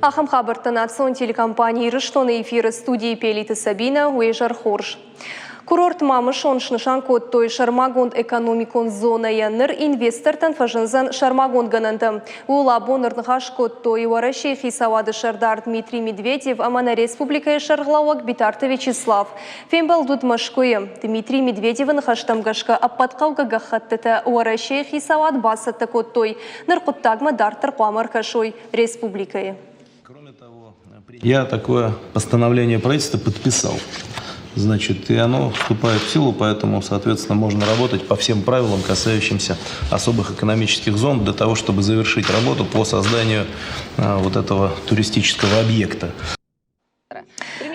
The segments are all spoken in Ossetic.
Ахӕм хабӕрттӕ национ телекомпани Ирыстоны эфиры студийы Пелиты Сабинӕ уе зӕр хорз. Курорт Мамысон снысан кодтой сӕрмагонд экономикон зонӕйӕ. Ныр инвестортӕн фӕзындзӕн сӕрмагонд гӕнӕнтӕ. Ууыл абон ӕрныхас кодтой Уӕрӕсейы хицауады сӕрдар Дмитрий Медведев ӕмӕ нӕ республикӕйы сӕргълӕууӕг Битарты Вячеслав. Фембӕлд уыд Мӕскуыйы. Дмитрий Медведевы ныхӕстӕм гӕсгӕ ӕппӕт хъӕугӕ гӕххӕттытӕ Уӕрӕсейы хицауад бацӕттӕ кодтой. Ныр хъуыддагмӕ дарддӕр хъуамӕ ӕркӕсой республикӕйы. Я такое постановление правительства подписал. Значит, и оно вступает в силу, поэтому, соответственно, можно работать по всем правилам, касающимся особых экономических зон, для того, чтобы завершить работу по созданию вот этого туристического объекта.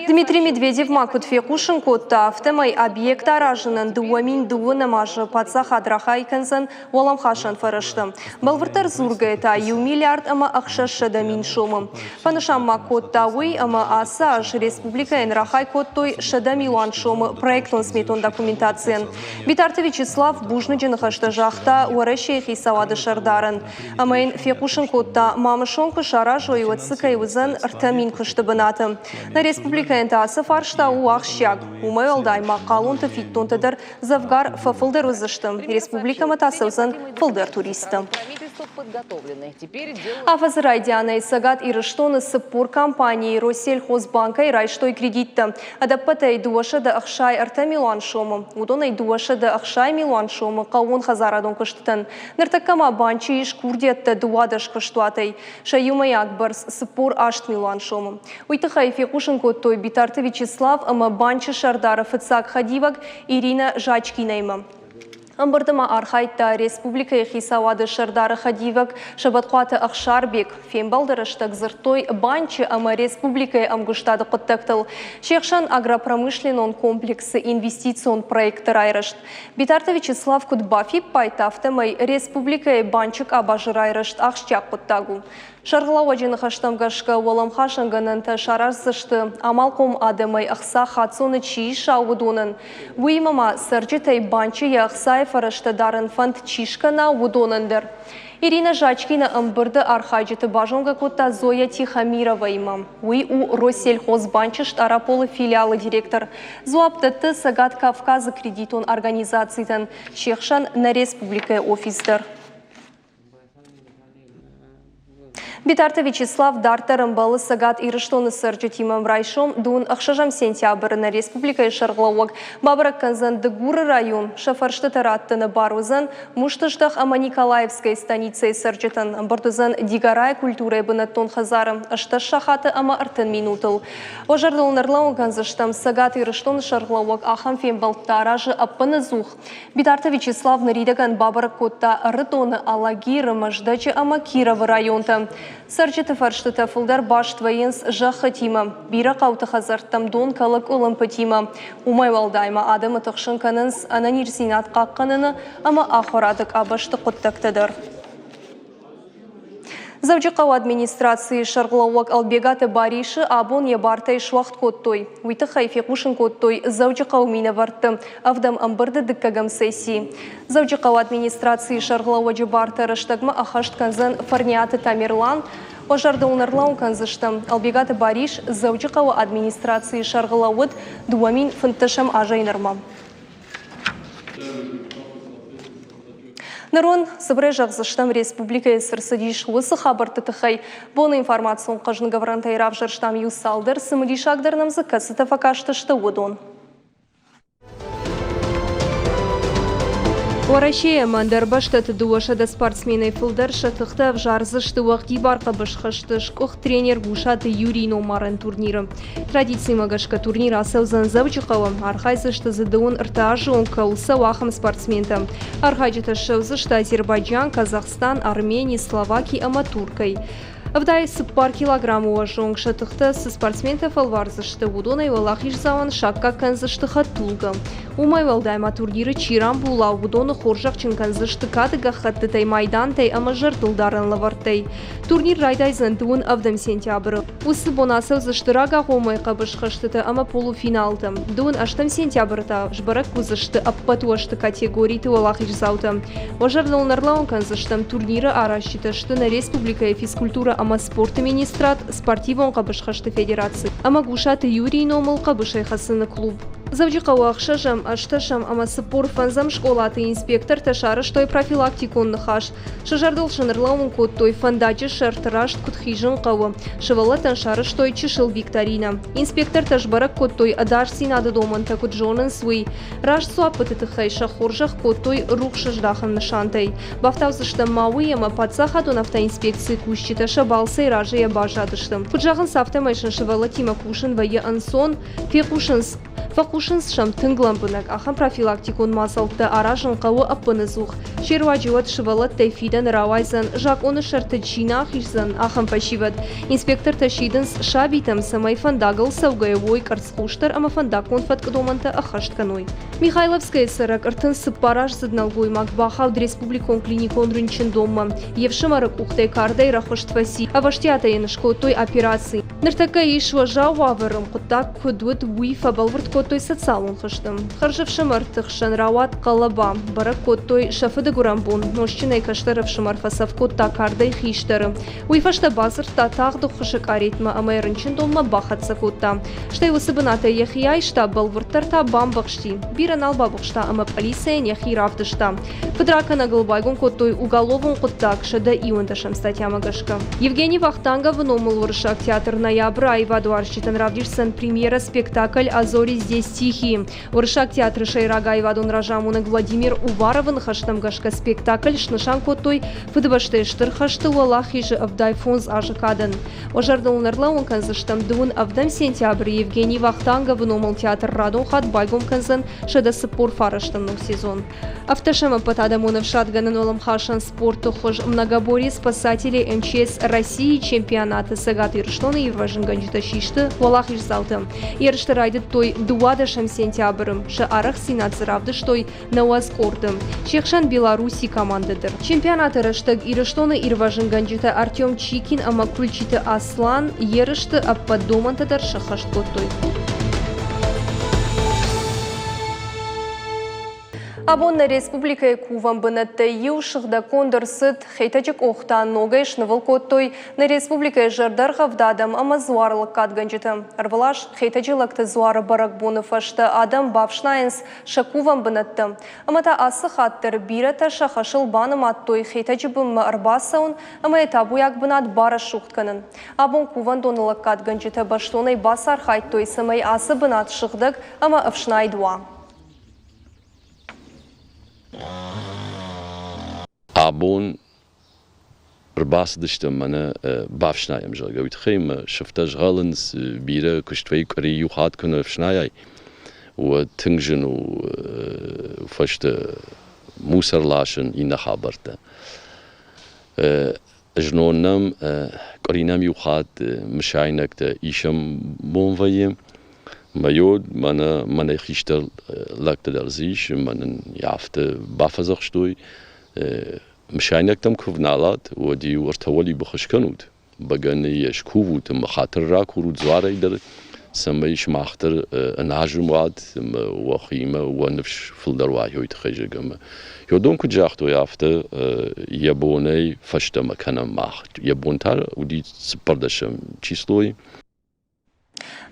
Дмитрий Медведев ма куыд фехъусын кодта, афтӕмӕй объект аразынӕн 2012 азы паддзахад рахай кӕндзӕн уӕлӕмхасӕн фӕрӕзтӕ. Бӕлвырддӕр дзургӕйӕ та иу миллиард ӕмӕ 600 000 сомы. Фӕнысан ма кодта уый, ӕмӕ ацы аз республикӕйӕн рахай кодтой 100 милуан сомы проектон-сметон документацийӕн. Битарты Вячеслав бузныджы ныхӕстӕ загъта Уӕрӕсейы хицауады сӕрдарӕн. Ӕмӕ йын фехъусын кодта, Мамысон куы саразой, уӕд дзы кӕй уыдзӕн 3000 куысты бынаты. Нӕ республикӕйӕн та ацы фарста у ахсджиаг. Уымӕй уӕлдай ма хъалонты фиддонтӕ дӕр дзӕвгар фӕфылдӕр уыдзысты. Республикӕмӕ та цӕудзӕн фылдӕр туристтӕ. Афӕдзы райдианӕй Цӕгат Ирыстоны 40 компанийы Россельхозбанкӕй райстой кредиттӕ. Ӕдӕппӕтӕй 263 милуан сомы. Уыдонӕй 260 милуан сомы хъӕууонхӕдзарадон куыстытӕн. Ныртӕккӕ ма банчы ис курдиӕттӕ 12 куыстуатӕй, сӕ иумӕйаг бӕрц 48 милуан сомы. Уый тыххӕй фехъусын кодтой Битарты Вячеслав ӕмӕ банчы сӕрдары фыццаг хӕдивӕг Ирина Жачкинаимӕ. Ӕмбырды ма архайдта республикӕйы хицауады сӕрдары хӕдивӕг Сӕбӕтхъуаты Ӕхсарбег. Фембӕлды рӕстӕг дзырдтой банчы ӕмӕ республикӕйы ӕмгуыстады хъуыддӕгтыл. Се хсӕн агропромышленнон комплексы инвестицион проекты райрӕзт. Битарты Вячеслав куыд бафиппайдта, афтӕмӕй республикӕйы банчы къабазы райрӕзт ахсджиаг хъуыддаг у. Сӕргълӕууӕджы ныхӕстӕм гӕсгӕ уӕлӕмхасӕн гӕнӕнтӕ сараздзысты амалхъом адӕмӕй ӕхца хаццоны чи иса, уыдонӕн. Уыимӕ ма цӕрджытӕй банчы йӕ ӕхцайы фӕрӕзтӕ дарын фӕнд чи скӕна, уыдонӕн дӕр. Ирина Жачкина ӕмбырды архайджыты базонгӕ кодта Зоя Тихомироваимӕ. Уый у Россельхозбанчы Стъараполы филиалы директор. Дзуапп дӕтты Цӕгат Кавказы кредитон организацитӕн, се хсӕн нӕ республикӕйы офис дӕр. Битарты Вячеслав дарддӕр ӕмбӕлы Цӕгат Ирыстоны цӕрджытимӕ райсом дун 6 сентябры нӕ республикӕйы сӕргълӕууӕг бабӕрӕг кӕндзӕн Дыгуры район. Сӕ фӕрстытӕ раттыны бар уыдзӕн Мустыздӕх ӕмӕ Николаевскӕйы станицӕйы цӕрджытӕн. Ӕмбырд уыдзӕн Дигорайы культурӕйы бынӕттон хӕдзары 18 сахаты ӕмӕ 30 минутыл. Уӕ зӕрдыл ын ӕрлӕууын кӕндзыстӕм, Цӕгат Ирыстоны сӕргълӕууӕг ахӕм фембӕлдтӕ аразы ӕппынӕдзух. Битарты Вячеслав ныридӕгӕн бабӕрӕг кодта Ӕрыдоны, Алагиры, Мӕздӕджы ӕмӕ Кировы районтӕ. Цӕрджыты фӕрстытӕ фылдӕр баст вӕййынц зӕххытимӕ, бирӕ хъӕуты хӕдзӕрттӕм дон кӕлы къуылымпытимӕ. Уымӕй уӕлдай ма адӕмы тыхсын кӕнынц ӕнӕниздзинад хъахъхъӕныны ӕмӕ ахуырады къабӕзты хъуыддӕгтӕ дӕр. Дзӕуджыхъӕуы администрацийы сӕргълӕууӕг Ӕлбегаты Барисы абон йӕ бартӕй суӕгъд кодтой. Уый тыххӕй фехъусын кодтой Дзӕуджыхъӕуы минӕвӕртты ӕвдӕм ӕмбырды дыккӕгӕм сессийы. Дзӕуджыхъӕуы администрацийы сӕргълӕууӕджы бартӕ рӕстӕгмӕ ӕххӕст кӕндзӕн Фӕрниаты Тамерлан. Уӕ зӕрдыл ын ӕрлӕууын кӕндзыстӕм, Ӕлбегаты Барис Дзӕуджыхъӕуы администрацийы сӕргълӕууыд 2015 азӕй нырмӕ. Нырон цыбырӕй зӕгъдзыстӕм, республикӕйы цы рцыдис, уыцы хабӕртты тыххӕй. Боны информацион хъӕзныгӕвӕрӕнтӕй равзӕрстам иу цалдӕр, цымыдисагдӕр нӕм дзы кӕцытӕ фӕкастысты, уыдон. Уӕрӕсейы ӕмӕ ӕндӕр бӕстӕты 200 спортсменӕй фылдӕр сӕ тыхтӕ ӕвзардзысты уӕгъдибар хъӕбысхӕсты сгуыхт тренер Гусаты Юрийы номарӕн турниры. Традицимӕ гӕсгӕ турнир ацӕудзӕн Дзӕуджыхъӕуы, архайдзысты дзы 33 азы онг кӕуыл цӕуы, ахӕм спортсментӕ. Архайджытӕ ссӕудзысты Азербайджан, Казахстан, Армени, Словаки ӕмӕ Туркӕй. 74 килограммы уӕзы онг сӕ тыхтӕ цы спортсментӕ фӕлвардзысты, уыдонӕй уӕлахиздзауӕн саккаг кӕндзысты хӕдтулгӕ. Уымӕй уӕлдай ма турниры чи рамбула, уыдоны хорзӕхджын кӕндзысты кады гӕххӕттытӕй, майдантӕй ӕмӕ зӕрдылдарӕн лӕвӕрттӕй. Турнир райдайдзӕн дыууын ӕвдӕм сентябры. Уыцы бон ацӕудзысты рагагъоммӕйы хъӕбысхӕстытӕ ӕмӕ полуфиналтӕ. Дыууын ӕстӕм сентябры та сбӕрӕг уыдзысты ӕппӕт уӕзты категориты уӕлахиздзаутӕ. Уӕ зӕрдыл ын ӕрлӕууын кӕндзыстӕм, турниры аразджытӕ сты нӕ республикӕйы физкультурӕ ӕмӕ. ӕмӕ спорты министрад, спортивон хъӕбысхӕсты федераци ӕмӕ Гусаты Юрийы номыл хъӕбысӕй хӕцыны клуб. Дзӕуджыхъӕуы ӕхсӕзӕм, ӕстӕсӕм ӕмӕ 45-ӕм скъолаты инспектортӕ сарӕзтой профилактикон ныхас. Сӕ зӕрдыл сын ӕрлӕууын кодтой, фӕндаджы сӕрты раст куыд хизын хъӕуы. Сывӕллӕттӕн сарӕзтой чысыл викторинӕ. Инспектортӕ сбӕрӕг кодтой, ӕдасдзинады домӕнтӕ куыд зонынц, уый. Раст дзуаппыты тыххӕй сӕ хорзӕх кодтой рухсыздахӕн нысантӕй. Бафтаудзыстӕм ма уый, ӕмӕ паддзахадон автоинспекцийы кусджытӕ сӕ балцӕй разыйӕ баззадысты. Куыд зӕгъынц, афтӕмӕй сын сывӕллӕттимӕ кусын вӕййы ӕнцон, фехъусынц Фӕхъусынц сӕм тынг лӕмбынӕг. Ахӕм профилактикон мадзӕлттӕ аразын хъӕуы ӕппынӕдзух. Се руаджы уӕд сывӕллӕттӕй фидӕны рауайдзӕн, закъоны сӕрты чи нӕ ахиздзӕн, ахӕм фӕсивӕд. Инспектортӕ сидынц сабитӕм, цӕмӕй фӕндагыл цӕугӕйӕ уой къӕрцхъусдӕр ӕмӕ фӕндаггон фӕткъдомӕнтӕ ӕххӕст кӕной. Михайловскӕйы цӕрӕг 34-аздзыд нӕлгоймаг бахауд республикон клиникон рынчындонмӕ. Йе фсымӕры къухтӕй кардӕй рӕхуыст фӕци. Ӕвӕстиатӕй йын скодтой операци. Ныртӕккӕ ис уӕззау уавӕры, хъуыддаг куыд уыд, уый фӕбӕлвырд кодтой социалон хызты. Хӕрзӕфсымӕрты хсӕн рауад хъӕлӕба, бӕрӕг кодтой сӕ фыды гуырӕн бон. Нозтджынӕй кӕстӕр ӕфсымӕр фӕцӕф кодта кардӕй хистӕры. Уый фӕстӕ бадзырдта тагъд ӕххуысы къаретмӕ ӕмӕ йӕ рынчындонмӕ бахӕццӕ кодта. Стӕй уыцы бынатӕй йӕхи айста, бӕлвырддӕр та бамбӕхсти. Бирӕ нал бабыхста ӕмӕ пъӕлицӕйӕн йӕхи равдыста. Фыдракӕнӕгыл байгом кодтой уголовон хъуыддаг 111 статьямӕ гӕсгӕ. Евгений Вахтанговы номыл уырыссаг театр ноябры аивадуарзджытӕн равдисдзӕн премьерӕ спектакль «А зори здесь тихие». Уырыссаг театры сӕйраг аивадон разамонӕг Владимир Уваровы ныхӕстӕм гӕсгӕ спектакль снысан кодтой Фыдыбӕстӕйы Стыр хӕсты Уӕлахизы 75 азы кадӕн. Уӕ зӕрдыл ын ӕрлӕууын кӕндзыстӕм, дыууын ӕвдӕм сентябры Евгений Вахтанговы номыл театр радон хатт байгом кӕндзӕн 149 ног сезон. Ӕвддӕсӕм ӕппӕтадӕмон ӕфсадгӕнӕн уӕлӕмхасӕн спорты хуыз многоборье спасателей МЧС России чемпионаты Цӕгат Ирыстоны ирвӕзынгӕнджытӕ систы уӕлахиздзаутӕ. Ерыстӕ райдыдтой 12 сентябры. Сӕ арӕхстдзинад дзы равдыстой 90 къорды. Се хсӕн Белоруссийы командӕ дӕр. Чемпионаты рӕстӕг Ирыстоны ирвӕзынгӕнджытӕ Артем Чикин ӕмӕ Кульчиты Аслан ерысты ӕппӕт домӕнтӕ дӕр сӕххӕст кодтой. Абон нӕ республикӕйы кувӕн бынӕттӕй иу сыгъдӕггонд ӕрцыд. Хетӕджы къох та ногӕй снывыл кодтой нӕ республикӕйы зӕрдӕргъӕвд адӕм ӕмӕ дзуары лӕггадгӕнджытӕ. Ӕрвылаз Хетӕджы лӕгты дзуары бӕрӕгбоны фӕстӕ адӕм бафснайынц сӕ кувӕн бынӕттӕ. Ӕмӕ та ацы хатт дӕр бирӕтӕ сӕ хӕсыл банымадтой Хетӕджы бынмӕ ӕрбацӕуын ӕмӕ йӕ табуйаг бынат барӕсугъд кӕнын. Абон кувӕндоны лӕггадгӕнджытӕ бӕстонӕй бацархайдтой, цӕмӕй ацы бынат сыгъдӕг ӕмӕ ӕфснайд уа. Абон ӕрбацыдыстӕм мӕнӕ бафснайӕм, зӕгъгӕ, уый тыххӕй мӕ сыфтӕ згъӕлынц, бирӕ куыст вӕййы къуыри иу хатт куы нӕ ӕфснайай, уӕд тынг зын у фӕстӕ мусор ласын, иннӕ хабӕрттӕ. Знон нӕм къуыри нӕм иу хатт мысайнӕгтӕ исӕм бон вӕййы. Мӕ мӕнӕ мӕнӕй хистӕр лӕгтӕ дӕр дзы ис, мӕнӕн афтӕ бафӕдзӕхстой. Мысайнӕгтӕм куы вналат, уӕд-иу ӕртӕ уӕлибыхы скӕнут, бӕгӕныйӕ скувут ӕмӕ хатыр ракурут дзуарӕй дӕр, цӕмӕй сымах дӕр ӕназым уат ӕмӕ уӕхимӕ уӕ ныфс фылдӕр уа уый тыххӕй, зӕгъгӕ. Ӕмӕ уыдон куыд загътой, афтӕ йӕ бонӕй фӕстӕмӕ кӕнӕм мах. Йӕ бон та уыди цыппӕрдӕсӕм числойы.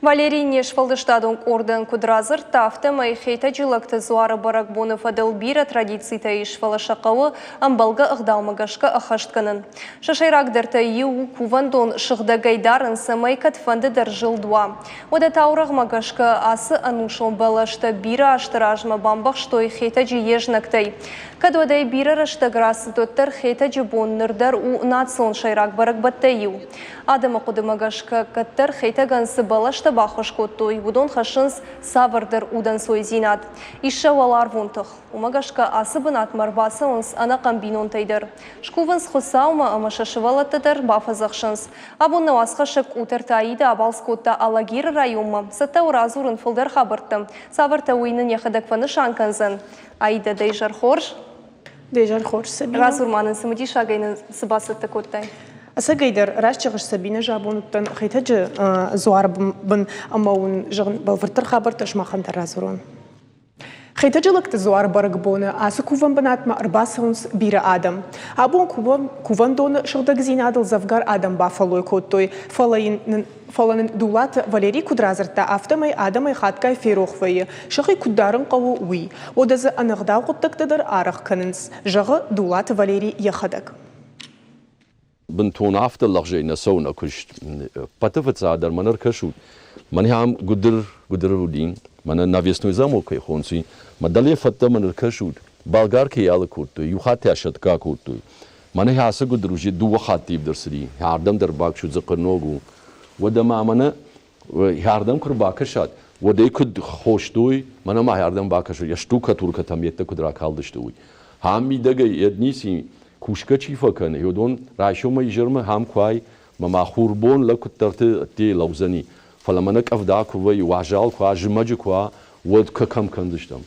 Валерий не сфӕлдыстадон къордӕн куыд радзырдта, афтӕмӕй Хетӕджы лӕгты дзуары бӕрӕгбоны фӕдыл бирӕ традицитӕ ис, фӕлӕ сӕ хъӕуы ӕмбӕлгӕ ӕгъдаумӕ гӕсгӕ ӕххӕст кӕнын. Сӕ сӕйрагдӕртӕй иу у кувӕндон сыгъдӕгӕй дарын, цӕмӕй кӕдфӕнды дӕр зылд уа. Уӕдӕ таурӕгъмӕ гӕсгӕ ацы ӕнусон бӕлӕстӕ бирӕ азты размӕ бамбӕхстой Хетӕджы йе знӕгтӕй. Кӕд уӕдӕй бирӕ рӕстӕг рацыд, уӕддӕр Хетӕджы бон ныр дӕр у национ сӕйраг бӕрӕгбӕттӕй иу. Адӕмы хъуыдымӕ гӕсгӕ, кӕддӕр Хетӕгӕн цы бӕлӕстӕ баххуыс кодтой, уыдон хӕссынц цавӕрдӕр удӕнцойдзинад. Ис сӕ уӕларвон тых. Уымӕ гӕсгӕ ацы бынатмӕ ӕрбацӕуынц ӕнӕхъӕн бинонтӕй дӕр. Скувынц Хуыцаумӕ ӕмӕ сӕ сывӕллӕттӕ дӕр бафӕдзӕхсынц. Абон нӕ уацхӕссӕг Къутӕрты Аидӕ абалц кодта Алагиры районмӕ. Цӕттӕ у радзурын фылдӕр хабӕрттӕ. Цавӕртӕ, уый нын йӕхӕдӕг фӕнысан кӕндзӕн. Аидӕ, дӕ изӕр хорз! Де зӕр хорз, Сабинӕ. Радзур ма нын, цымыдисагӕй нын цы бацӕттӕ кодтай? Ӕцӕгӕйдӕр, раст зӕгъыс, Сабинӕ, абон уыдтӕн Хетӕджы дзуары бын ӕмӕ уын зӕгъын бӕлвырддӕр хабӕрттӕ сымахӕн дӕр радзурон. Хетӕджы лӕгты дзуар бӕрӕгбоны ацы кувӕн бынатмӕ ӕрбацӕуынц бирӕ адӕм. Абон кувӕндоны сыгъдӕгдзинадыл дзӕвгар адӕм бафӕллой кодтой, фӕлӕ йын фӕлӕ нын Дулаты Валерий куыд радзырдта, афтӕмӕй адӕмӕй хатгай ферох вӕййы, сӕхи куыд дарын хъӕуы, уый. Уӕдӕ дзы ӕнӕгъдау хъуыддӕгтӕ дӕр арӕх кӕнынц, зӕгъы Дулаты Валерий йӕхӕдӕг. Бынтон афтӕ лӕгъзӕй нӕ цӕуы нӕ куыст. Пӕты фыццагдӕр мӕн ӕркӕсут. Мӕн ам гуыдыр, гуыдыр уыди. Мӕнӕ навесной замок кӕй хонци. Мӕ дӕле фӕдтӕ мӕн ӕркӕсут. Болгаркӕй алыг кодтой, иу хатт сӕтгӕ кодтой. Мӕнӕ ацы гуыдыр уже дыууӕ хатты ивд ӕрцыди. Ардӕм дӕр баксут дзыхъхъынног у. Уӕдӕ ма мӕнӕ ардӕм куы рбакӕсат, уӕд ӕй куыд хостой, мӕнӕ ма ардӕм бакӕсут, йӕ штукатуркӕтӕм йедтӕ куыд ракалдысты, уый. Ам мидӕгӕй йед ници кусгӕ чи фӕкӕны, уыдон райсомӕй изӕрмӕ ам куы ай, мӕ ма хурбон лӕг куыддӕрты ӕддейы лӕудзӕни, фӕлӕ мӕнӕ къӕвда куы вӕййы, уазал куы уа, зымӕджы куы уа, уӕд кӕм кӕндзыстӕм?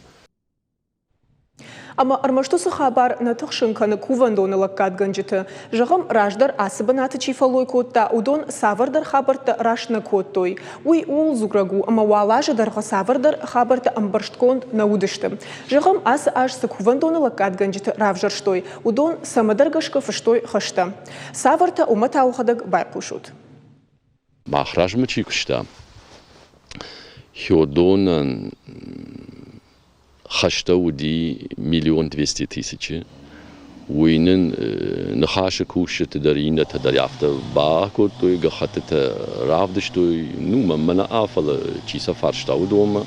Ӕмӕ ӕрмӕст уыцы хабар нӕ тыхсын кӕны кувӕндоны лӕггадгӕнджыты. Зӕгъӕм, раздӕр ацы бынаты чи фӕллой кодта, уыдон цавӕрдӕр хабӕрттӕ раст нӕ кодтой. Уый ууыл дзурӕг у, ӕмӕ уал азы дӕргъы цавӕрдӕр хабӕрттӕ ӕмбӕрстгонд нӕ уыдысты. Зӕгъӕм, ацы аз цы кувӕндоны лӕггадгӕнджыты равзӕрстой, уыдон цӕмӕдӕр гӕсгӕ фыстой хӕстӕ. Цавӕртӕ, уымӕ та уӕхӕдӕг байхъусут. Мах размӕ чи куыста, уыдонӕн хӕстӕ уыди миллион двести тысячи. Уый нын ныхасы кусджыты дӕр, иннӕтӕ дӕр афтӕ бакодтой, гӕххӕттытӕ равдыстой, ну, мӕнмӕ нӕ, фӕлӕ чи сӕ фарста, уыдонмӕ.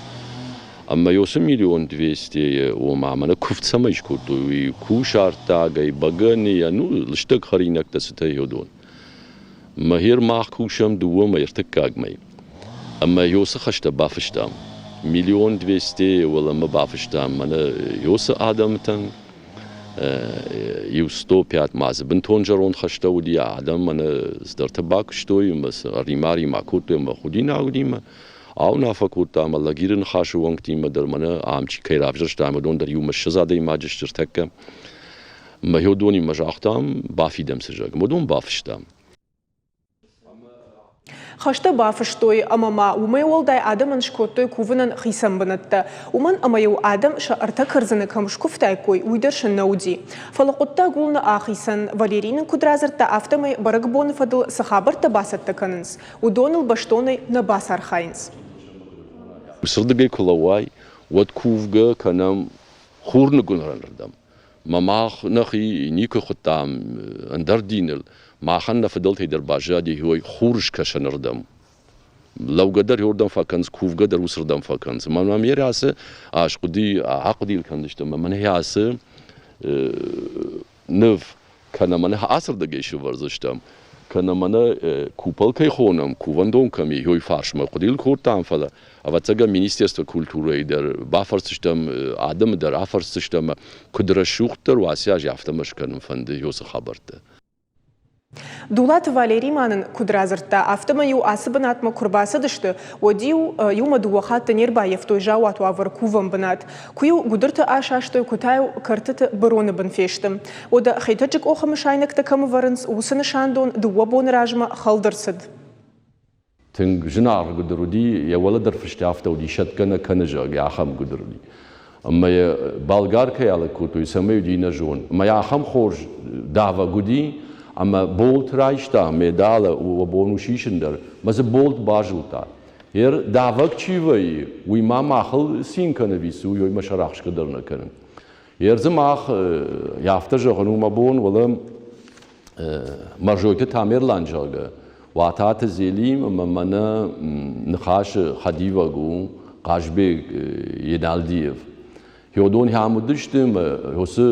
Ӕмӕ уыцы миллион двестийы, ома, мӕнӕ куывд цӕмӕй скодтой, уый кусӕрттагӕй, бӕгӕныйӕ, ну, лыстӕг хӕринӕгтӕ цытӕ уыдон. Мӕгер мах кусӕм дыууӕ мӕй ӕртыккаг мӕй. Ӕмӕ уыцы хӕстӕ бафыстам. Миллион двести уӕлӕмӕ бафыстам мӕнӕ уыцы адӕмтӕн. Иу 105 ма дзы бынтон зӕронд хӕстӕ уыди, адӕм мӕнӕ цыдӕртӕ бакуыстой ӕмӕ сӕ ӕримӕ-римӕ кодтой ӕмӕ худинаг уыди мӕ ауынаффӕ кодта ӕмӕ Лагиры ныхасы уӕнгтимӕ дӕр мӕнӕ ам чи кӕй равзӕрстам, уыдон дӕр иумӕ 20 адӕймаджы сты ӕртӕккӕ. Мӕ уыдонимӕ загътам, бафидӕм цы зӕгъӕм, уыдон бафыстам. Хӕстӕ бафыстой ӕмӕ ма уымӕй уӕлдай адӕмӕн скодтой кувынӕн хицӕн бынӕттӕ. Уымӕн ӕмӕ-иу адӕм сӕ ӕртӕ кӕрдзыны кӕм скуывтаиккой, уый дӕр сын нӕ уыди. Фӕлӕ хъуыддаг ууыл нӕ ахицӕн. Валерий нын куыд радзырдта, афтӕмӕй бӕрӕгбоны фӕдыл цы хабӕрттӕ бацӕттӕ кӕнынц, уыдоныл бӕстонӕй нӕ бацархайынц. Уыцырдыгӕй куы лӕууай, уӕд кувгӕ кӕнӕм хурныгуылӕнырдӕм. Мӕ мах нӕхи никуы хуыдтам ӕндӕр диныл, махӕн нӕ фыдӕлтӕй дӕр баззади уой хурыскӕсӕнырдӕм. Лӕугӕ дӕр уырдӕм фӕкӕнынц, кувгӕ дӕр уыцырдӕм фӕкӕнынц. Мӕ мӕм йе ацы аскъуыди, ахъуыдыйыл кӕндзысты ӕмӕ мӕнӕ ацы ныв кӕнӕ мӕнӕ ацырдыгӕй сӕвӕрдзыстӕм, кӕнӕ мӕнӕ купол кӕй хонӕм, кувӕндон кӕм и, уый фарсмӕ хъуыдыйыл кодтам, фӕлӕ ӕвӕццӕгӕн Министерство культурӕйы дӕр бафӕрсдзыстӕм, адӕмы дӕр афӕрсдзыстӕм, куыд рӕсугъддӕр уа ацы аз, афтӕ мӕ скӕнын фӕнды уыцы хабӕрттӕ. Дулаты Валери ма нын куыд радзырдта, афтӕмӕй-иу ацы бынатмӕ куы рбацыдысты, уӕд-иу иумӕ дыууӕ хатты не рбаййӕфтой заууат уавӕр кувӕн бынат. Куы-иу гуыдырты асастой, куы та-иу кӕртыты быроны бын фесты. Уӕдӕ Хетӕджы къохы мысайнӕгтӕ кӕм ӕвӕрынц, уыцы нысандон дыууӕ боны размӕ хӕлд ӕрцыд. Тынг зынаргъ гуыдыр уыди, йӕ уӕлӕ дӕр фыстӕ афтӕ уыди, сӕтгӕ нӕ кӕны, зӕгъгӕ, ахӕм гуыдыр уыди. Ӕмӕ йӕ болгар кӕй алыг кодтой, цӕмӕй уыди, нӕ зон. Ӕмӕ йӕ ахӕм хорз давӕг уыди, ӕмӕ болт райста медалы, уӕ бон у сисын дӕр, ӕмӕ дзы болт базылдта. Ер давӕг чи вӕййы, уый ма махыл цин кӕны ӕви цы, уый мӕ сӕрӕхсгӕ дӕр нӕ кӕны. Ер дзы мах, афтӕ зӕгъын у мӕ бон, уӕлӕ Мӕрзойты Тамерлан, зӕгъгӕ, Уататы Зелим ӕмӕ мӕнӕ ныхасы хӕдивӕг у Хъазбег Еналдиев. Уыдон ам уыдысты ӕмӕ уыцы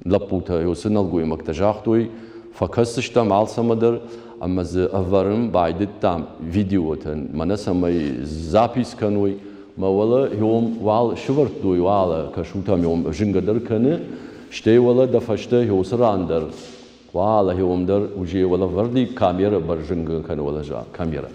лӕппутӕ, уыцы нӕлгоймӕгтӕ загътой, фӕкӕсдзыстӕм алцӕмӕ дӕр ӕмӕ дзы ӕвӕрын байдыдтам видеотӕ, мӕнӕ цӕмӕй запись кӕной. Мӕ уӕлӕ уал сывӕрдтой, уалӕ кӕсут ӕм зынгӕ дӕр кӕны, Стӕй уӕлӕ дӕ фӕстӕ уыцы ран дӕр, уӕлӕ уым дӕр уже уӕлӕ вӕрди камерӕ бӕрзынгӕ кӕны уӕлӕ камерӕ.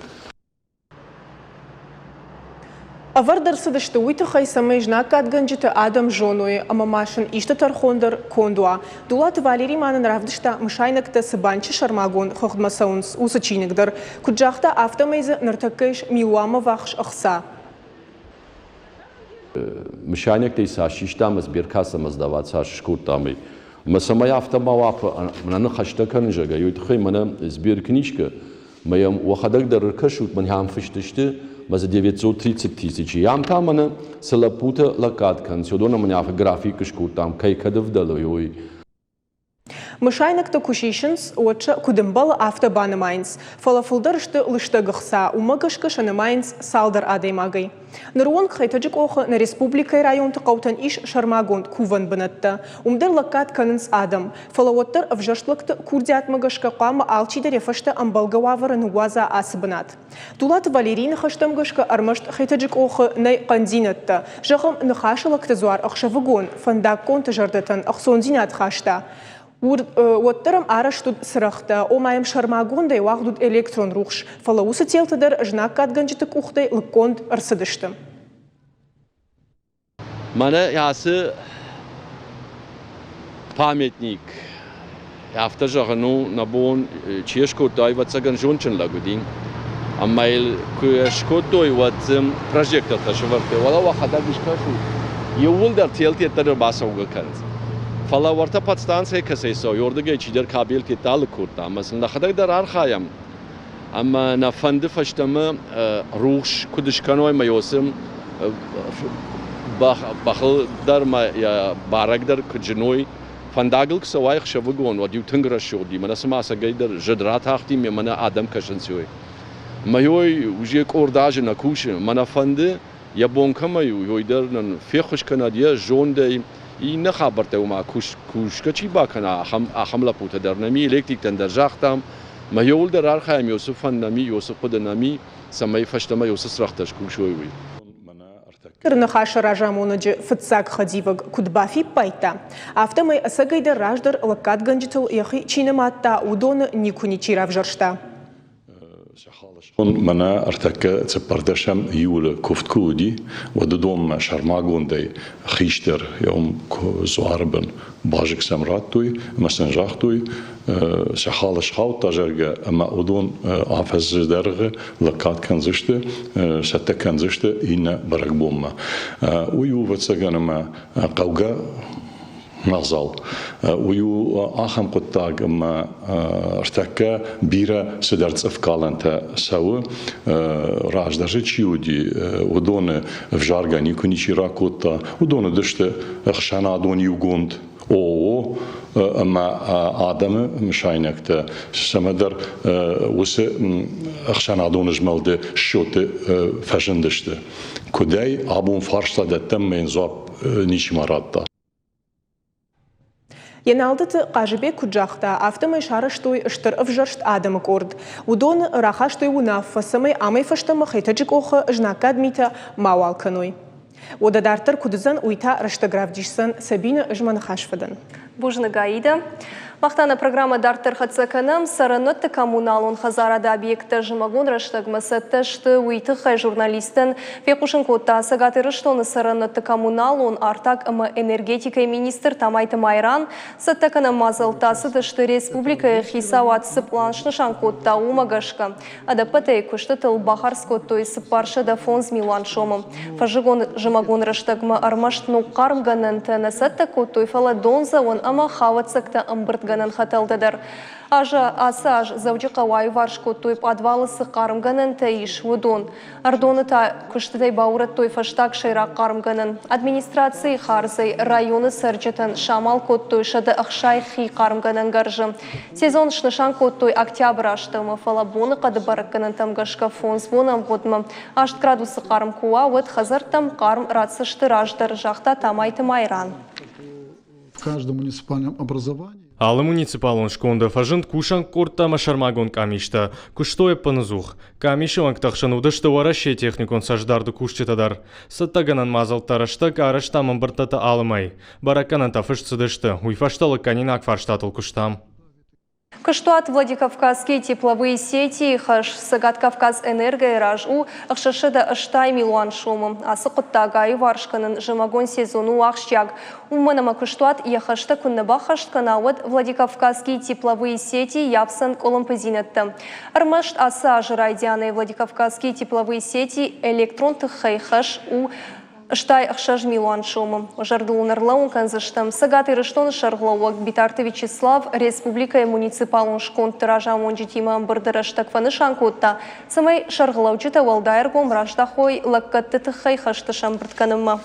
Ӕвӕрд ӕрцыдысты уый тыххӕй, цӕмӕй знаггадгӕнджыты адӕм зоной ӕмӕ ма сын исты тӕрхон дӕр конд уа. Дулаты Валери ма нын равдыста, мысайнӕгтӕ цы банчы сӕрмагонд хыгъдмӕ цӕуынц, уыцы чиныг дӕр. Куыд загъта, афтӕмӕй дзы ныртӕккӕ ис милуанмӕ ввахс ӕхца. Мысайнӕгтӕй цас систам, сберкассӕмӕ сдавать цас скодтам, ӕмӕ цӕмӕй афтӕ ма уа, мӕнӕ ныхӕстӕ кӕнын, зӕгъгӕ, уый тыххӕй мӕнӕ сберкнижкӕ, мӕ йӕм уӕхӕдӕг дӕр ӕркӕсут, мӕнӕ ам фыст сты, мӕ дзы 930 тысячи. Ам та мӕнӕ цы лӕппутӕ лӕггад кӕнынц, уыдон мӕнӕ афтӕ график скодтам, кӕй кӕд ӕвдӕлы, уый. Мысайнӕгтӕ куы сисынц, уӕд сӕ куыд ӕмбӕлы, афтӕ банымайынц. Фӕлӕ фылдӕр сты лыстӕг ӕхца, уымӕ гӕсгӕ сӕ нымайынц цалдӕр адӕймагӕй. Ныры онг Хетӕджы къохы нӕ республикӕйы районты хъӕутӕн ис сӕрмагонд кувӕн бынӕттӕ. Уым дӕр лӕггад кӕнынц адӕм. Фӕлӕ уӕддӕр ӕвзӕрст лӕгты курдиатмӕ гӕсгӕ хъуамӕ алчидӕр йӕ фӕстӕ ӕмбӕлгӕ уавӕры ныууадза ацы бынат. Дулаты Валерийы ныхӕстӕм гӕсгӕ ӕрмӕст Хетӕджы къохы нӕй хъӕндзинӕдтӕ. Зӕгъӕм, Ныхасы лӕгты дзуар ӕхсӕвыгон фӕндаггонты зӕрдӕтӕн ӕхцондзинад хаста. Уӕддӕр ӕм арӕзт уыд цырӕгътӕ, ома йӕм сӕрмагондӕй уагъд уыд электрон рухс, фӕлӕ уыцы телтӕ дӕр знаггадгӕнджыты къухтӕй лыггонд ӕрцыдысты. Мӕнӕ ацы памятник, афтӕ зӕгъын у, нӕ бон чи скодта, ӕвӕццӕгӕн, зондджын лӕг уыди. Ӕмӕ йыл куы скодтой, уӕд прожектортӕ сӕвӕрдтой. Уӕлӕ уӕхӕдӕг скӕсут, иууылдӕр телтӕ дӕр бацӕугӕ кӕнынц. Фӕлӕ уӕртӕ подстанцӕйы кӕцӕй цӕуы, уырдыгӕй чидӕр кабелтӕ алыг кодта ӕмӕ сын нӕхӕдӕг дӕр архайӕм. Ӕмӕ нӕ фӕнды фӕстӕмӕ рухс куыд скӕной ӕмӕ уыцы бӕхыл дӕр ма йӕ барӕг дӕр куыд зыной. Фӕндагыл куы цӕуай ӕхсӕвыгон, уӕд-иу тынг рӕсугъд и, мӕнӕ цыма ӕцӕгӕйдӕр зыд ратахти ме мӕнӕ адӕм кӕсынц уый. Мӕ ой уже къорд азы нӕ кусы, мӕнӕ фӕнды, йӕ бон кӕмӕй у, уый дӕр нын феххуыс кӕнӕд йӕ зондӕй. Иннӕ хабӕрттӕ уымӕ кусгӕ чи бакӕна, ахӕм лӕппутӕ дӕр нӕм и, электриктӕн дӕр загътам. Мӕ иууылдӕр архайӕм Иосифӕн нӕми, Иосиф хъуыды нӕми, цӕмӕй фӕстӕмӕ Иосиф цырӕгътӕ скусой, уый. Стыр Ныхасы разамонӕджы фыццаг хӕдивӕг куыд бафиппайдта, афтӕмӕй ӕцӕгӕйдӕр раздӕр лӕггадгӕнджытыл йӕхи чи нымадта, уыдоны никуы ничи равзӕрста. Мӕнӕ ӕртӕккӕ цыппӕрдӕсӕм июлы куывд куы уыди, уӕд уыдонмӕ сӕрмагондӕй хистӕр йӕм дзуары бын базыг сӕм радтой ӕмӕ сын загътой, сӕ хал схаудта, зӕгъгӕ, ӕмӕ уыдон афӕдзы дӕргъы лӕггад кӕндзысты, цӕттӕ кӕндзысты иннӕ бӕрӕгбонмӕ. Уый у, ӕвӕццӕгӕн, ӕмӕ хъӕугӕ мадзал. Уый у ахӕм хъуыддаг, ӕмӕ ӕртӕккӕ бирӕ цыдӕр цъыфкалӕнтӕ цӕуы. Раздӕр чи уыди, уыдоны ӕвзаргӕ никуы ничи ракодта. Уыдон уыдысты ӕхсӕнадон иугонд ООО ӕмӕ адӕмы мысайнӕгтӕ цӕмӕдӕр уыцы ӕхсӕнадон змӕлды счеты фӕзындысты. Куыдӕй абон фарста дӕттӕм, мӕ йын дзуапп ничима радта. Еналдыты Хъазыбег куыд загъта, афтӕмӕй сарӕзтой стыр ӕвзӕрст адӕмы къорд. Уыдон рахастой уынаффӕ, цӕмӕй амӕй фӕстӕмӕ Хетӕджы къохы знаггад митӕ мауал кӕной. Уӕдӕ дарддӕр куыд уыдзӕн, уый та рӕстӕг равдисдзӕн. Сабинӕ, ӕз мӕ ныхас фӕдӕн. Бузныг, Аидӕ. Мах та нӕ программӕ дарддӕр хӕццӕ кӕнӕм. Цӕрӕнуӕтты коммуналон хӕдзарады объекттӕ зымӕгон рӕстӕгмӕ цӕттӕ сты. Уый тыххӕй журналисттӕн фехъусын кодта Цӕгат Ирыстоны цӕрӕнуӕтты коммуналон, артаг ӕмӕ энергетикӕйы министр Тамайты Майран. Цӕттӕ кӕнӕн мадзӕлттӕ ацыдысты республикӕйы хицауад цы пълан снысан кодта, уымӕ гӕсгӕ. Ӕдӕппӕтӕй куыстытыл бахардз кодтой 405 милуан сомы. Фӕззыгон-зымӕгон рӕстӕгмӕ ӕрмӕст ног хъармгӕнӕнтӕ нӕ цӕттӕ кодтой, фӕлӕ дондзӕуӕн ӕмӕ хауӕццӕгтӕ ӕмбырдгӕнӕн хӕтӕлтӕ дӕр. Азы ацы аз Дзӕуджыхъӕуы аиуварс кодтой пъадвалы цы хъармгӕнӕнтӕ ис, уыдон. Ӕрдоны та куыстытӕй баурӕдтой фӕстаг сӕйраг хъармгӕнӕн. Администрацийы хардзӕй районы цӕрджытӕн самал кодтой 160 хи хъармгӕнӕн гӕрзы. Сезон снысан кодтой октябры астӕумӕ, фӕлӕ боныхъӕды бӕрӕггӕнӕнтӕм гӕсгӕ фондз боны ӕмгъуыдмӕ аст градусы хъарм куы уа, уӕд хӕдзӕрттӕм хъарм ратдзысты раздӕр, загъта Тамайты Майран. В каждом муниципальном образовании Алы муниципалон сконды фӕзынд кусӕн къордтӕ ӕмӕ сӕрмагонд къамистӕ. Куыстой ӕппынӕдзух. Къамисы уӕнгты ӕхсӕн уыдысты Уӕрӕсейы техникон цӕстдарды кусджытӕ дӕр. Цӕттӕгӕнӕн мадзӕлттӕ рӕстӕг арӕзтам ӕмбырдтӕ алы мӕй. Бӕрӕггӕнӕнтӕ фыст цыдысты, уый фӕстӕ лыггӕнинаг фарстатыл куыстам. Куыстуат Владикавказские тепловые сети хӕс Цӕгат Кавказ-Энергойы раз у 680 милуан сомы. Ацы хъуыддаг аиуварс кӕнын зымӕгон сезон у ахсджиаг. Уымӕн ӕмӕ куыстуат йӕ хӕстӕ куы нӕ баххӕст кӕна, уӕд Владикавказские тепловые сети йафдзӕн къуылымпыдзинӕдтӕ. Ӕрмӕст ацы азы райдианӕй Владикавказские тепловые сети электрон тыххӕй хӕс у. 86 милуан сомы. Зӕрдыл ын ӕрлӕууын кӕндзыстӕм, Цӕгат Ирыстоны сӕргълӕууӕг Битарты Вячеслав республикӕйы муниципалон скондты разамонджытимӕ ӕмбырды рӕстӕг фӕнысан кодта, цӕмӕй сӕргълӕуджытӕ уӕлдай ӕргом раздахой лӕггӕдты тыххӕй хӕсты сӕмбырд кӕнынмӕ.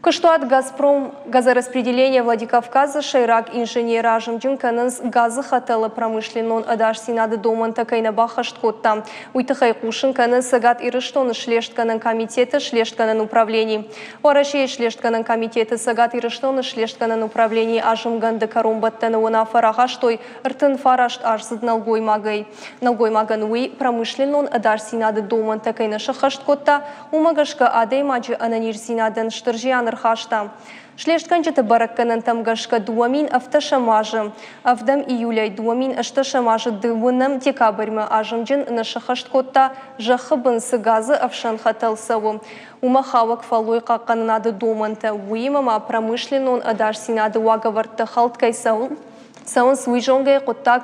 Куыстуат «Газпром» газораспределение Владикавказы сӕйраг инженер азымджын кӕнынц газы хӕтӕлы промышленнон ӕдасдзинады домӕнтӕ кӕй нӕ баххӕст кодта, уый тыххӕй хъусын кӕны Цӕгат Ирыстоны слестгӕнӕн комитеты слестгӕнӕн управлени. Уӕрӕсейы слестгӕнӕн комитеты Цӕгат Ирыстоны слестгӕнӕн управленийы азымгӕнды кӕронбӕттӕны уынаффӕ рахастой 39 аздзыд нӕлгоймагӕй. Нӕлгоймагӕн уый промышленнон ӕдасдзинады домӕнтӕ кӕй нӕ сӕххӕст кодта, Уымӕ гӕсгӕ адӕймаджы ӕнӕниздзинадӕн стыр зиан ӕрхаста. Слестгӕнджыты бӕрӕггӕнӕнтӕм гӕсгӕ 2007 азы ӕвдӕм июлӕй 2008 азы дыууынӕм декабрьмӕ азымджын нӕ сӕххӕст кодта, зӕххы бын цы газы ӕфсӕн хӕтӕл цӕуы, уымӕ хауӕг фӕллой хъахъхъӕнынады домӕнтӕ, уыимӕ ма промышленнон ӕдасдзинады уагӕвӕрдтӕ хӕлд кӕй цӕуынц, уый зонгӕйӕ хъуыддаг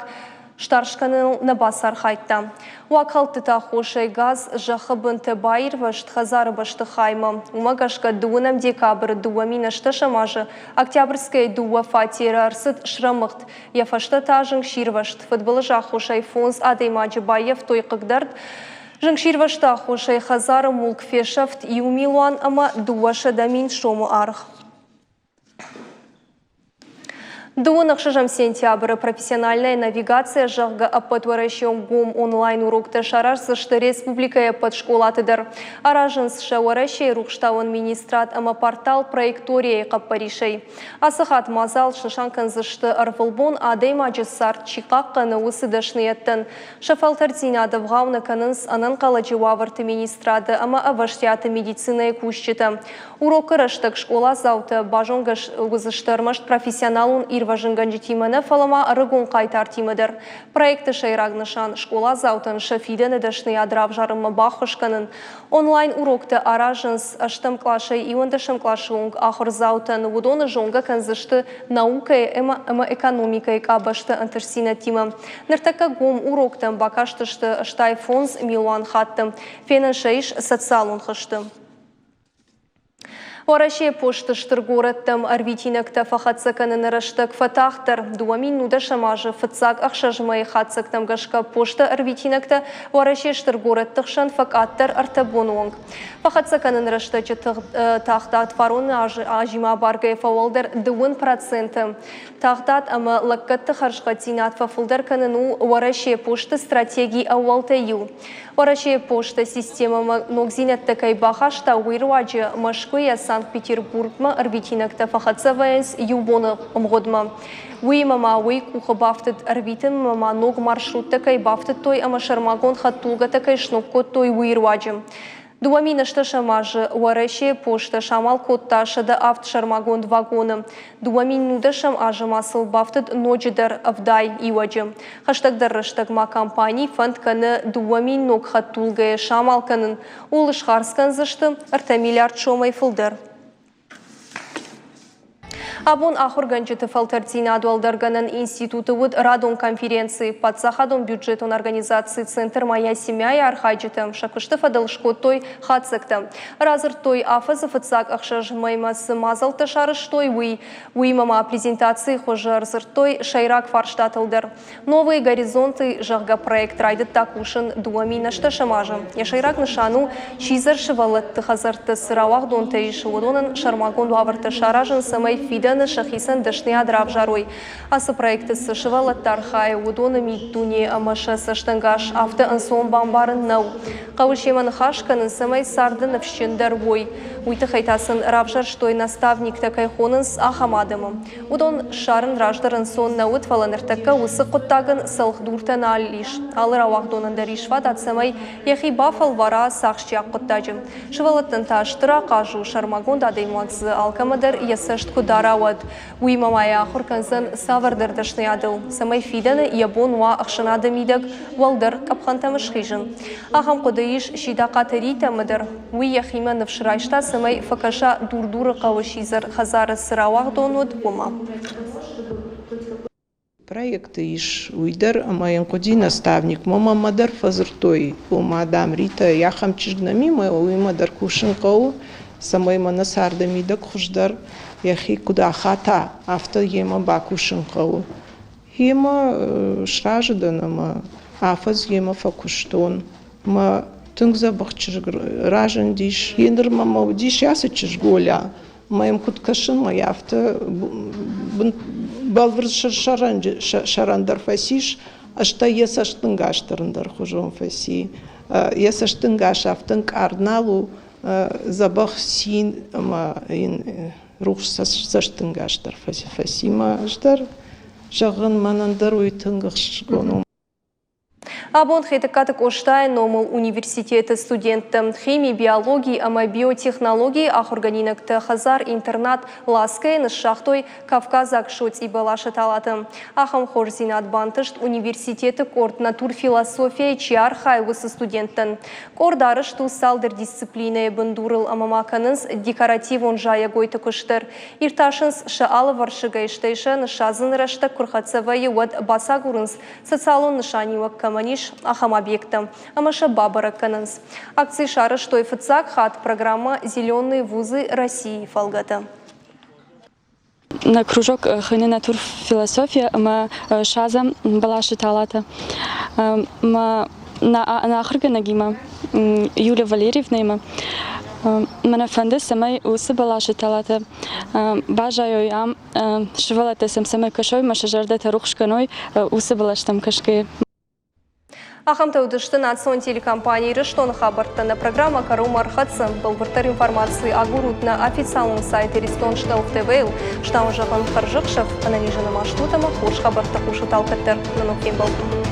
Старс кӕныныл нӕ бацархайдта. Уагхӕлдтыты аххосӕй газ зӕххы бынты баирвӕзт хӕдзары бӕстыхаймӕ. Уымӕ гӕсгӕ дыууынӕм декабры 2008 азы Октябрьскӕйы дыууӕ фатеры ӕрцыд срӕмыгъд. Йӕ фӕстӕ та зынгсирвӕзт. Фыдбылызы аххосӕй фондз адӕймаджы баййӕфтой хъыгдӕрд. Зынгсирвӕзты аххосӕй хӕдзары мулк фесӕфт иу милуан ӕмӕ 200 000 сомы аргъ. Дыууын ӕхсӕзӕм сентябры профессиональная навигация, зӕгъгӕ, ӕппӕтуӕрӕсеон гом онлайн-уроктӕ сараздзысты республикӕйы ӕппӕт скъолаты дӕр. Аразынц сӕ Уӕрӕсейы рухстауӕн министрад ӕмӕ портал Проектория-йы хъӕппӕрисӕй. Ацы хатт мадзал снысан кӕндзысты ӕрвылбон адӕймаджы цард чи хъахъхъӕны, уыцы дӕсныйӕдтӕн. Сӕ фӕлтӕрддзинад ӕвгъау нӕ кӕнынц ӕнӕнхъӕлӕджы уавӕрты министрады ӕмӕ ӕвӕстиаты медицинӕйы кусджытӕ. Урокы рӕстӕг скъоладзаутӕ базонгӕ уыдзысты ӕрмӕст профессионалон ирвӕзынгӕнджытимӕ нӕ, фӕлӕ ма ӕрыгон хъайтартимӕ дӕр. Проекты сӕйраг нысан скъоладзаутӕн сӕ фидӕны дӕсныйад равзарынмӕ баххуыс кӕнын. Онлайн-уроктӕ аразынц ӕстӕм къласӕй иуӕндӕсӕм къласы онг ахуырдзаутӕн. Уыдоны зонгӕ кӕндзысты наукӕйы ӕмӕ экономикӕйы къабӕзты ӕнтыстдзинӕдтимӕ. Ныртӕккӕ гом уроктӕм бакастысты 65 милуан хатты. Фенӕн сӕ ис социалон хызты. Уӕрӕсейы посты стыр горӕттӕм ӕрвитинӕгтӕ фӕхӕццӕ кӕныны рӕстӕг фӕтагъддӕр. 2019 азы фыццаг ӕхсӕз мӕйы хатдзӕгтӕм гӕсгӕ посты ӕрвитинӕгтӕ Уӕрӕсейы стыр горӕтты хсӕн фӕкъаддӕр ӕртӕ боны онг. Фӕхӕццӕ кӕныны рӕстӕджы тагъдад фароны азимӕ абаргӕйӕ фӕуӕлдӕр 2%. Тагъдад ӕмӕ лӕггӕдты хӕрзхъӕддзинад фӕфылдӕр кӕнын у Уӕрӕсейы посты стратегийы ӕууӕлтӕй иу. Уӕрӕсейы посты системӕмӕ ногдзинӕдтӕ кӕй бахаста, уый руаджы Мӕскуыйӕ Санкт-Петербургмӕ ӕрвитинӕгтӕ фӕхӕццӕ вӕййынц иу боны ӕмгъуыдмӕ. Уыимӕ ма уый къухы бафтыд ӕрвитынмӕ ма ног маршруттӕ кӕй бафтыдтой ӕмӕ сӕрмагонд хӕдтулгӕтӕ кӕй сног кодтой, уый руаджы. 2008 азы Уӕрӕсейы постӕ самал кодта 107 сӕрмагонд вагоны. 2019 азы ма сыл бафтыд ноджыдӕр 70 иуӕджы. Хӕстӕгдӕр рӕстӕг ма компани фӕнд кӕны 2000 ног хӕдтулгӕйы самал кӕнын. Ууыл схардз кӕндзысты 3 миллиард сомӕй фылдӕр. Абон ахуыргӕнджыты фӕлтӕрддзинад уӕлдӕргӕнӕн институты уыд радон конференци. Паддзахадон бюджетон организаци «Центр Моя семья»-йы архайджытӕ сӕ куысты фӕдыл скодтой хатдзӕгтӕ. Радзырдтой, афӕдзы фыццаг ӕхсӕз мӕймӕ цы мадзӕлттӕ сарӕзтой, уый. Уыимӕ ма презентацийы хуызы ӕрдзырдтой сӕйраг фарстатыл дӕр. Новые горизонты, зӕгъгӕ, проект райдыдта кусын 2008 азы. Йӕ сӕйраг нысан у, сидзӕр сывӕллӕтты хӕдзӕртты цы рауагъдонтӕ ис, уыдонӕн сӕрмагонд уавӕртӕ саразын, цӕмӕй фидӕны сӕхицӕн дӕсныйад равзарой. Ацы проекты цы сывӕллӕттӕ архайы, уыдоны миддуне ӕмӕ сӕ цӕстӕнгас афтӕ ӕнцон бамбарын нӕу. Хъӕуы семӕ ныхас кӕнын, цӕмӕй царды ныфсджындӕр уой. Уый тыххӕй та сын равзӕрстой наставниктӕ кӕй хонынц, ахӕм адӕмы. Уыдон ссарын раздӕр ӕнцон нӕ уыд, фӕлӕ ныртӕккӕ уыцы хъуыддагӕн цӕлхдуртӕ нал ис. Алы рауагъдонӕн дӕр ис фадат, цӕмӕй йӕхи бафӕлвара ацы ахсджиаг хъуыддаджы. Сывӕллӕттӕн та стыр ахъаз у, сӕрмагонд адӕймаг дзы алкӕмӕ дӕр йӕ цӕст куы дара, уӕд. Уыимӕ ма йӕ ахуыр кӕндзӕн цавӕрдӕр дӕсныйадыл, цӕмӕй фидӕны йӕ бон уа ӕхсӕнады мидӕг уӕлдӕр къӕпхӕнтӕм схизын. Ахӕм хъуыды ис Сидахъаты Ритӕмӕ дӕр. Уый йӕхимӕ ныфс райста, цӕмӕй фӕкӕса Дур-Дуры хъӕуы сидзӕр хӕдзары цы рауагъдон уыд, уымӕ. Проекты ис уый дӕр, ӕмӕ йын хъуыди наставник. Мамӕмӕ дӕр фӕдзырдтой, ома, дам, Ритӕ, ахӕм чызг нӕм и, ӕмӕ уыимӕ дӕр кусын хъӕуы, цӕмӕй мӕнӕ царды мидӕг хуыздӕр йӕхи куыд ахата, афтӕ йемӕ бакусын хъӕуы. Йемӕ сразы дӕн ӕмӕ афӕдз йемӕ фӕкуыстон. Мӕ тынг дзӕбӕх чызг разындис. Еныр мӕм уыдис ацы чызг Оля. Мӕ йӕм куыд кӕсын, мӕ афтӕ бӕлвырд сӕрӕндӕр фӕцис, стӕй йӕ цӕстӕнгас дӕр ӕндӕрхуызон фӕци. Йӕ цӕстӕнгас афтӕ ӕнкъард нал у, дзӕбӕх цин ӕмӕ йын рухс цӕстӕнгас дӕр фӕци. Мӕ ӕз дӕр, зӕгъын, мӕнӕн дӕр уый тынг ӕхсызгон у. Абон Хетӕгкаты Къостайы номыл университеты студенттӕ, хими, биологи ӕмӕ биотехнологийы ахуыргӕнинӕгтӕ хӕдзар-интернат Ласкӕйы ныссагътой кавказаг соцъи бӕласы талаты. Ахӕм хорздзинад бантыст университеты къорд натурфилософияйы чи архайы, уыцы студенттӕн. Къорд арӕзт у цалдӕр дисциплинӕйы бындурыл ӕмӕ ма кӕнынц декоративон зайӕгойты куыст дӕр. Иртасынц сӕ алывӕрсыгӕй, стӕй сӕ ныссадзыны рӕстӕг куы рхӕццӕ вӕййы, уӕд бацагурынц социалон нысаниуӕг кӕмӕн ис, ахӕм объекттӕ ӕмӕ сӕ бабӕрӕг кӕнынц. Акци сарӕзтой фыццаг хатт программӕ «Зеленые вузы России» фӕлгӕты. Нӕ кружок хуыйны натурфилософия ӕмӕ садзӕм бӕласы талатӕ. Мӕ нӕ ахуыргӕнӕгимӕ Юлия Валерьевнаимӕ мӕ фӕнды, цӕмӕй уыцы бӕласы талатӕ баззайой ам сывӕллӕттӕ сӕм цӕмӕй кӕсой ӕмӕ сӕ зӕрдӕтӕ рухс кӕной, уыцы бӕлӕстӕм кӕсгӕйӕ. Ахӕмтӕ уыдысты национ телекомпани Ирыстоны хабӕрттӕ. Нӕ программӕ кӕронмӕ ӕрхӕццӕ. Бӕлвырддӕр информаци агурут нӕ официалон сайт Иристон Штелф ТВ-йыл. Стауын зӕгъын хӕрзӕхсӕв, ӕнӕнизы нымӕстут ӕмӕ хорз хабӕрттӕ хъусут алкӕддӕр. Нӕ ног фембӕлд.